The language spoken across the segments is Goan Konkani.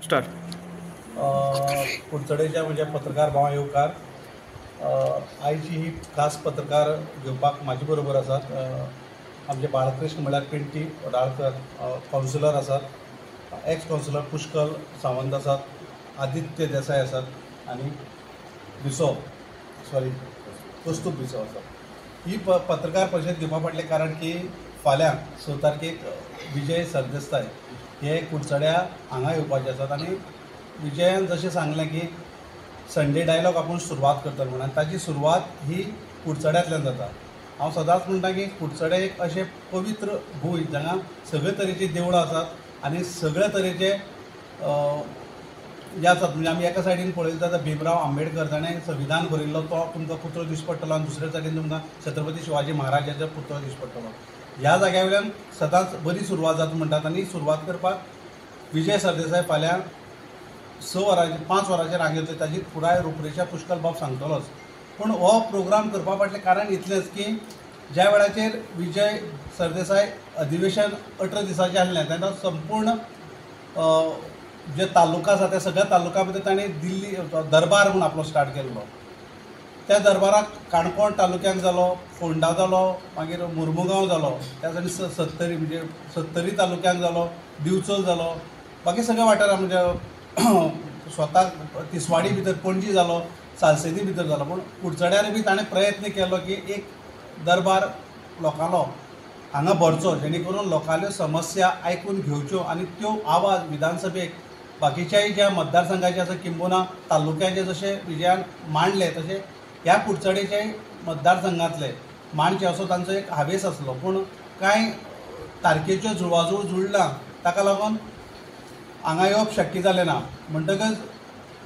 स्टार्ट. कुडचडेच्या म्हणजे पत्रकार भाव येवकार. आयची ही खास पत्रकार घेवपाक म्हाजे बरोबर आसात आमचे बाळकृष्ण म्हळ्यार पिंटी वडाळकर कावन्सिलर आसात, एक्स कावन्सिलर पुष्कल सावंत आसात, आदित्य देसाय आसात आनी बिसो सॉरी कस्तूब बिसो आसात. ही पत्रकार परिशद घेवपा फाटलें कारण की फाल्यां 6 तारखेक विजय सरदेसाय हे कुडचड्या हांगा येवपाचे आसात आनी विजयान जशें सांगलें की संडे डायलॉग आपूण सुरवात करतलो म्हणून, आनी ताची सुरवात ही कुडचड्यांतल्यान जाता. हांव सदांच म्हणटा की कुडचडे एक अशें पवित्र भूंय जांगा सगळे तरेची देवळां आसात आनी सगळे तरेचे जे आसात. म्हणजे आमी एका सायडीन पळयत जाल्यार भीमराव आंबेडकर जाणें संविधान बरयल्लो तो तुमकां पुतळो दिश्टी पडटलो आनी दुसऱ्या सायडीन तुमकां छत्रपती शिवाजी महाराजाचो पुतळो दिश्टी पडटलो. ह्या जाग्या वयल्यान सदांच बरी सुरवात जाता म्हणटात आनी सुरवात करपाक विजय सरदेसाय फाल्यां 6 वरांचेर 5 वरांचेर हांगा येतले. ताजी पुराय रुपरेशा पुष्कल बाब सांगतलोच. पूण हो प्रोग्राम करपा फाटलें कारण इतलेंच की ज्या वेळाचेर विजय सरदेसाय अधिवेशन 18 दिसांचें आसलें तेन्ना संपूर्ण जे तालुका आसा त्या सगळ्या तालुका भितर ताणें दिल्ली दरबार म्हूण आपलो स्टार्ट केल्लो. त्या दरबाराक काणकोण तालुक्याक जालो, फोंडा जालो, मागीर मुर्मुगांव जालो, त्या सायडीन सत्तरी म्हणजे सत्तरी तालुक्याक जालो, दिवचल जालो, बाकी सगळ्या वाठारां म्हणजे स्वता तिसवाडी भितर पणजी जालो, सालसेदी भितर जालो. पूण कुडचड्यार बी ताणें प्रयत्न केलो की एक दरबार लोकांलो हांगा भरचो जेणे करून लोकांल्यो समस्या आयकून घेवच्यो आनी त्यो आवाज विधानसभेक बाकीच्याय ज्या मतदारसंघाचे आसा किंबहुना तालुक्याचे जशे विजयान मांडले तशे ह्या कुडचडेचे मतदारसंघातले मांडचे असो तांचो एक हावेस आसलो. पूण कांय तारखेच्यो जुळवाजुळ जुळना ताका लागून हांगा येवप शक्य जालें ना. म्हणटकच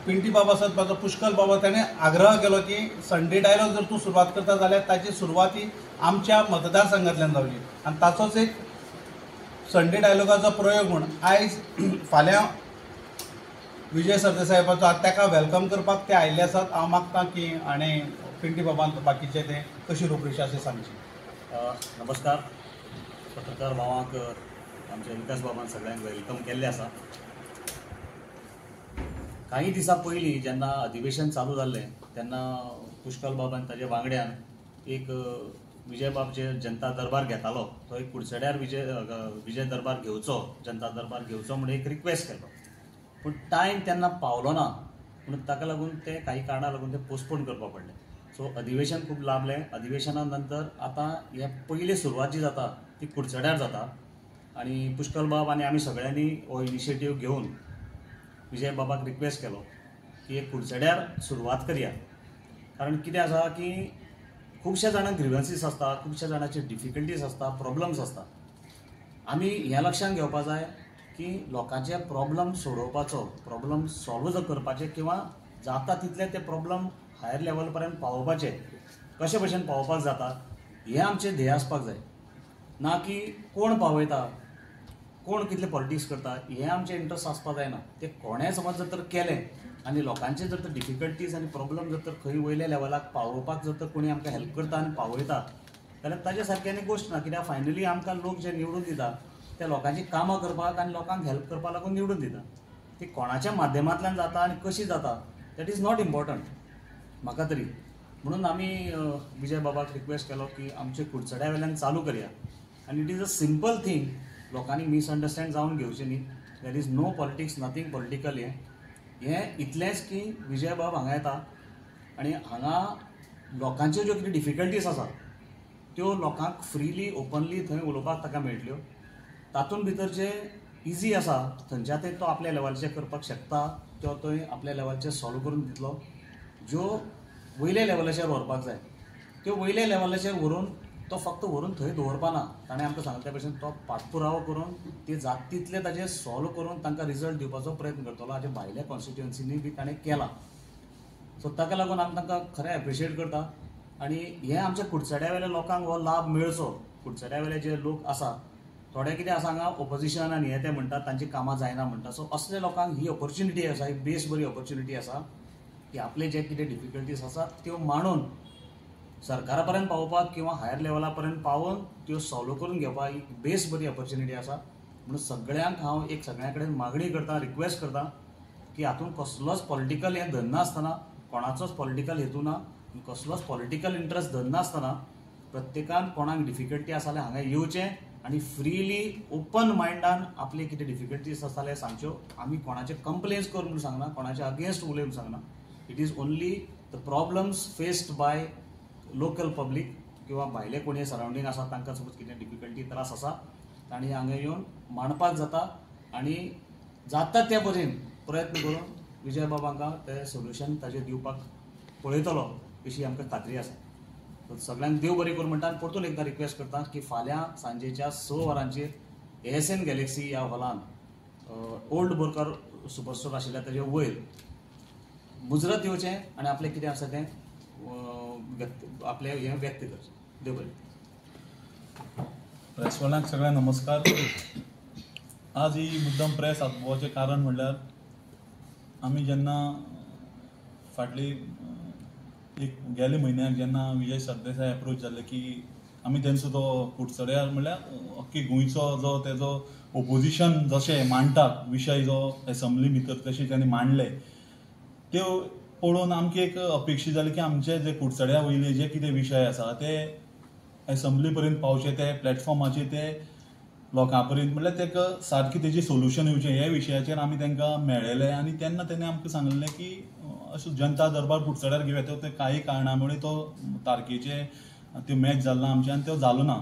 पिंटी बाबा आसात, म्हाजो पुष्कल बाबा, ताणें आग्रह केलो की संडे डायलॉग जर तूं सुरवात करता जाल्यार ताची सुरवात ही आमच्या मतदारसंघांतल्यान जावची आनी ताचोच एक संडे डायलॉगाचो प्रयोग म्हूण आयज फाल्यां विजय सरदेसायबाचो ताका welcome करपाक ते आयिल्ले आसात. हांव मागता की आनी पिंटी बाबान बाकीचे ते कशी रुपरेशा अशें सांगची. नमस्कार पत्रकार भावांक, आमच्या विकास बाबान सगळ्यांक welcome केल्लें आसा. काही दिसां पयलीं जेन्ना अधिवेशन चालू जाल्लें तेन्ना पुष्कल बाबान ताज्या वांगड्यान एक विजय बाब जे जनता दरबार घेतालो तो एक कुडचड्यार विजय दरबार घेवचो, जनता दरबार घेवचो म्हणून एक रिक्वेस्ट केलो. पूण टायम तेन्ना पावलो ना म्हणून ताका लागून ते काही कारणां लागून ते पोस्टपोन करपाक पडलें. सो अधिवेशन खूब लांबलें. अधिवेशना नंतर आतां हे पयली सुरवात जी जाता ती कुडचड्यार जाता आनी पुष्कल बाब आनी आमी सगळ्यांनी हो इनिशिएटीव घेवन विजय बाबाक रिक्वेस्ट केलो की एक कुडचड्यार सुरवात करया. कारण कितें आसा की खुबश्या जाणांक ग्रिवन्सीस आसता, खुबश्या जाणांचे डिफिकल्टीज आसता, प्रॉब्लम्स आसता. आमी हें लक्षांत घेवपा जाय की लोकांचे प्रॉब्लम सोडोवपाचो, प्रॉब्लम सॉल्व जर करपाचे किंवा जाता तितले ते प्रॉब्लम हायर लेवल पर्यंत पावोवपाचे कशे भशेन पावोवपाक जाता हें आमचें ध्येय आसपाक जाय, ना की कोण पावयता, कोण कितले पॉलिटिक्स करता हें आमचें इंट्रस्ट आसपाक जायना. ते कोणें समज जर तर केलें आनी लोकांचे जर तर डिफिकल्टीज आनी प्रॉब्लम जर तर खंय वयल्या लेवलाक पावोवपाक जर तर कोणी आमकां हेल्प करता आनी पावयता जाल्यार ताज्या सारकी आनी गोश्ट ना. कित्याक फायनली आमकां लोक जे निवडून दिता ते लोकांची कामां करपाक आनी लोकांक हेल्प करपाक लागून निवडून दिता. ती कोणाच्या माध्यमांतल्यान जाता आनी कशी जाता that is not important म्हाका तरी. म्हणून आमी विजय बाबाक रिक्वेस्ट केलो की आमचे कुडचड्या वयल्यान चालू करया आनी it is a simple thing. लोकांनी मिसअंडरस्टँड जावन घेवचें न्ही. There is no politics, nothing political. हें इतलेंच की विजय बाब हांगा येता आनी हांगा लोकांच्यो ज्यो कितें डिफिकल्टीज आसा त्यो लोकांक फ्रिली ओपनली थंय उलोवपाक ताका मेळटल्यो. तातूंत भितर जे इजी आसा थंयच्या ते तो आपल्या लेवलाचेर करपाक शकता त्यो थंय आपल्या लेवलाचेर सॉल्व करून दितलो. ज्यो वयल्या लेवलाचेर व्हरपाक जाय त्यो वयल्या लेवलाचेर व्हरून तो फक्त व्हरून थंय दवरपा ना. ताणें आमकां सांगलें त्या भशेन तो पाठपुरावो करून ते जाता तितले ताजे सॉल्व करून तांकां रिजल्ट दिवपाचो प्रयत्न करतलो. हाजे भायल्या कॉन्स्टिट्युएन्सीनी बी ताणें केला. सो ताका लागून आमी तांकां खरें एप्रिशिएट करता आनी हें आमच्या कुडचड्या वयल्या लोकांक हो लाभ मेळचो. कुडचड्या वयले जे लोक आसा थोडे कितें आसा हांगा ओपोजिशन आनी हें तें म्हणटात, तांची कामां जायना म्हणटा. सो असल्या लोकांक ही ऑपॉर्च्युनिटी आसा, एक बेस बरी ऑपॉर्च्युनिटी आसा की आपले जे कितें डिफिकल्टीज आसात त्यो मांडून सरकारा पर्यंत पावोवपाक किंवा हायर लेवला पर्यंत पावोवन त्यो सॉल्व करून घेवपाक एक बेस बरी ऑपॉर्च्युनिटी आसा. म्हणून सगळ्यांक हांव एक सगळ्यां कडेन मागणी करता, रिक्वेस्ट करता की हातूंत कसलोच पॉलिटिकल हें धरनासतना, कोणाचोच पॉलिटिकल हेतू ना, कसलोच पॉलिटिकल इंट्रस्ट धरनासतना प्रत्येकान कोणाक डिफिकल्टी आसा जाल्यार हांगा येवचें आनी फ्रीली ओपन मायंडान आपले कितें डिफिकल्टीज आसा जाल्यार सांगच्यो. आमी कोणाचे कंप्लेन्स कर म्हणून सांगना, कोणाचे अगेन्स्ट उलय म्हणून सांगना. It is only the problems faced by local public किंवा भायले कोणी सरावंडींग आसा तांकां सपोज कितें डिफिकल्टी त्रास आसा तांणी हांगा येवन मांडपाक जाता आनी जाता त्या परेन प्रयत्न करून विजय बाबांक ते सोल्युशन ताजें दिवपाक पळयतलो अशी आमकां खात्री आसा. सगळ्यांक देव बरें करूं म्हणटा आनी परतून एकदां रिक्वेस्ट करता की फाल्यां सांजेच्या 6 वरांचेर ASN Galaxy ह्या हॉलान ओल्ड बोरकर सुपरस्टोर आशिल्ल्या ताजे वयर मुजरत येवचें आनी आपलें कितें आसा तें व्यक्त आपलें हें व्यक्त करचें. देव बरें. प्रेसवाल्यांक सगळ्यांक नमस्कार. आज ही मुद्दम प्रेस आपोवपाचें कारण म्हणल्यार आमी जेन्ना फाटली एक गेले म्हयन्याक जेन्ना विजय सरदेसाय एप्रोच जाले की आमी तेंचो तो कुडचड्यार म्हणल्यार अख्खी गोंयचो जो तेजो ओपोजिशन जशें मांडटात विशय जो एसेंब्ली भितर तशें तांणी मांडले त्यो पळोवन आमकां एक अपेक्षा जाली की आमचे जे कुडचड्या वयले जे कितें विशय आसा ते एसेंब्ली पर्यंत पावचे, ते प्लॅटफॉर्माचेर ते लोकां पर्यंत म्हणल्यार ताका सारकें तेजें सोल्युशन येवचें ह्या विशयाचेर आमी तांकां मेळ्ळेले आनी तेन्ना तेणी आमकां सांगलें की अशें जनता दरबार कुडचड्यार घेवया. ते काही कारणां मुळे तो तारखेचे त्यो मॅच जालो ना आमचे आनी त्यो जालो ना.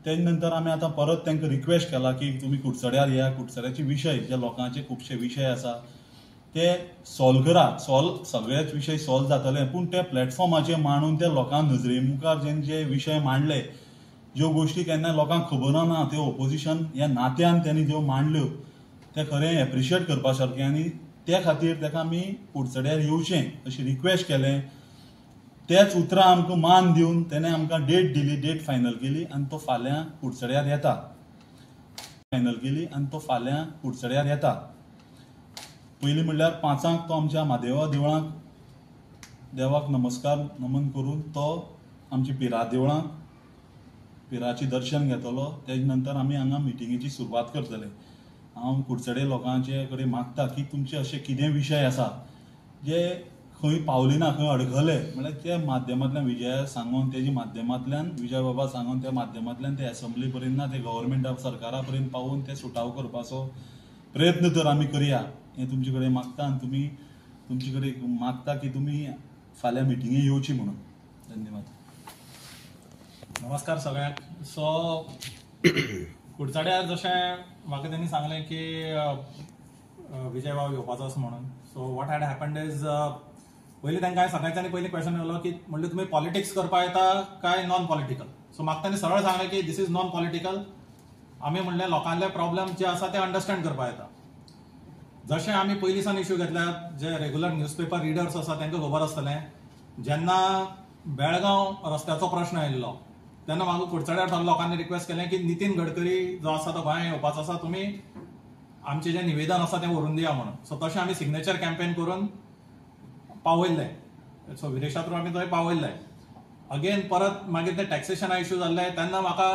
तेज नंतर आमी आतां परत तांकां रिक्वेस्ट केला की तुमी कुडचड्यार या, कुडचड्याचे विशय जे लोकांचे खुबशे विशय आसा ते सॉल्व करा. सॉल्व सगळेच विशय सॉल्व जातले पूण त्या प्लॅटफॉर्माचेर मांडून त्या लोकां नजरे मुखार जे विशय मांडले, ज्यो गोश्टी केन्ना लोकांक खबर ना त्यो ओपोजिशन ह्या नात्यान त्यांनी ज्यो मांडल्यो ते खरें एप्रिशिएट करपा सारकें आनी त्या खातीर ताका आमी कुडचड्यार येवचें अशें रिक्वेस्ट केलें. तेच उतरां आमकां मान दिवन तेणें आमकां डेट दिली, डेट फायनल केली आनी तो फाल्यां कुडचड्यार येता. फायनल केली आनी तो फाल्यां कुडचड्यार येता. पयलीं म्हणल्यार 5 तो आमच्या म्हादेवा देवळाक देवाक नमस्कार नमन करून तो आमच्या पिरा देवळाक पिराचें दर्शन घेतलो. तेज नंतर आमी हांगा मिटिंगेची सुरवात करतले. हांव कुडचडे लोकांचे कडेन मागता की तुमचे अशे कितें विशय आसा जे खंय पावले ना, खंय अडखले म्हणल्यार त्या माध्यमांतल्यान विजया सांगून तेजे माध्यमांतल्यान विजय बाबा सांगून त्या माध्यमांतल्यान ते एसेंब्ली पर्यंत ना ते गव्हर्मेंटा सरकारा पर्यंत पावोवन ते सुटाव करपाचो प्रयत्न तर आमी करया हें तुमचे कडेन मागता आनी तुमी तुमचे कडेन मागता की तुमी फाल्यां मिटिंगे येवची म्हणून. धन्यवाद. नमस्कार सगळ्यांक. सो कुडचड्यार जशें म्हाका तेणी सांगलें की विजय बाब येवपाचो आसा म्हणून. So what had happened is पयलीं तांकां हांवें सगळ्यांच्या पयलीं क्वेशन केलो की म्हणलें तुमी पॉलिटिक्स करपाक येता काय नॉन पॉलिटिकल. सो म्हाका तांणी सरळ सांगलें की this is non political. आमी म्हणलें लोकांले प्रॉब्लम जे आसा ते अंडरस्टँड करपाक येता. जशें आमी पयलीं सावन इश्यू घेतल्यात, जे रेगुलर न्यूजपेपर रिडर्स आसा तांकां खबर आसतलें, जेन्ना बेळगांव रस्त्याचो प्रश्न आयिल्लो तेन्ना म्हाका कुडचड्यार थोड्या लोकांनी रिक्वेस्ट केलें की नितीन गडकरी जो आसा तो गोंयांत येवपाचो आसा, तुमी आमचें जें निवेदन आसा तें व्हरून दिया म्हणून. सो तशें आमी सिग्नेचर कॅम्पेन करून पावयल्लें. सो विरेशा थ्रू आमी थंय पावयल्लें. अगेन परत मागीर ते टॅक्सेशना इश्यू जाल्ले तेन्ना म्हाका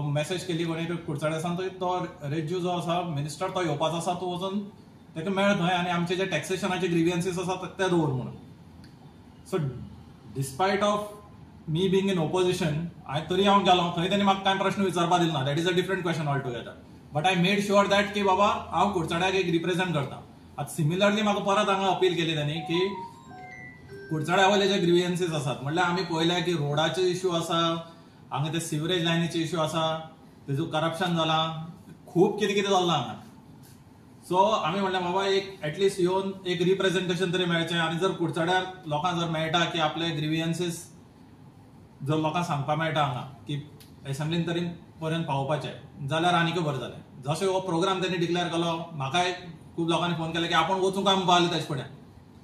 मॅसेज केली कोणी कुडचड्या सावन तो रेज्यू जो आसा मिनिस्टर तो येवपाचो आसा, तूं वचून ताका मेळ थंय आनी आमचे जे टॅक्सेशनाचे ग्रिवियन्सीस आसा ते दवर म्हणून. So despite of me being in opposition हांवें तरी हांव गेलो थंय, तेणी म्हाका कांय प्रश्न विचारपा दिल ना. That is a different question all together. But I made sure that की बाबा हांव कुडचड्याक एक रिप्रेझेंट करता. आतां सिमिलरली म्हाका परत हांगा अपील केली तेणी की कुडचड्या वयले जे ग्रिवियन्सीस आसात म्हणल्यार आमी पळयल्या की रोडाचे इश्यू आसा, हांगा ते सिवरेज लायनीचे इश्यू आसा, तेजो करप्शन जाला, खूब कितें कितें चल्लां हांगा. सो आमी म्हणलें बाबा एक एटलिस्ट येवन एक रिप्रेझेंटेशन तरी मेळचें आनी जर कुडचड्यार लोकांक जर मेळटा की आपले ग्रिवियन्सीस जर लोकांक सांगपाक मेळटा हांगा की एसेंब्लीन तरी पर्यंत पावोवपाचें जाल्यार आनीकय बरें जालें. जशें हो प्रोग्राम तेणी डिक्लेअर केलो म्हाकाय खूब लोकांनी फोन केले की आपूण वचूं काय म्हणपाक ताचे फुडें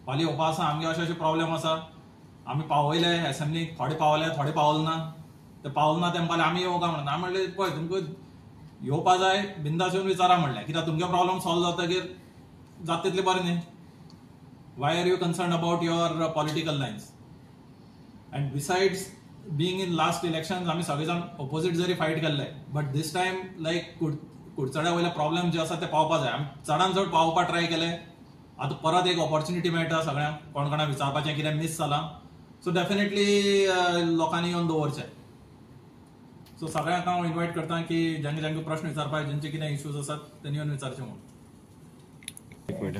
फाल्यां येवपा आसा, आमगे अशे अशे प्रॉब्लेम आसा, आमी पावयले एसेंब्लीक, थोडे पावले थोडे पावले ना, ते पावले ना ते म्हणपाक आमी येवं काय म्हणून. हांवें म्हणलें पळय तुमकां येवपा जाय बिंदास येवन विचारा म्हणलें, कित्याक तुमगे प्रॉब्लम सॉल्व जातकीर जाता तितलें बरें न्ही. Why are you concern about your political lines? And besides being in last election आमी सगळे जाण ओपोजीट जरी फायट केल्ले बट these time लायक कुडचड्या वयले प्रॉब्लम जे आसा ते पावपा जाय. आमी चडान चड पावोवपा ट्राय केले. आतां परत एक ऑपॉर्च्युनिटी मेळटा सगळ्यांक कोण कोणाक विचारपाचें कितें मीस जालां. सो डेफिनेटली लोकांनी येवन दवरचें. सो सगळ्यांक हांव इन्वायट करता की जांकां जांकां प्रश्न विचारपाक, जेंचे कितें इश्यूज आसात तेणी येवन विचारचें म्हणून. एक मिनट.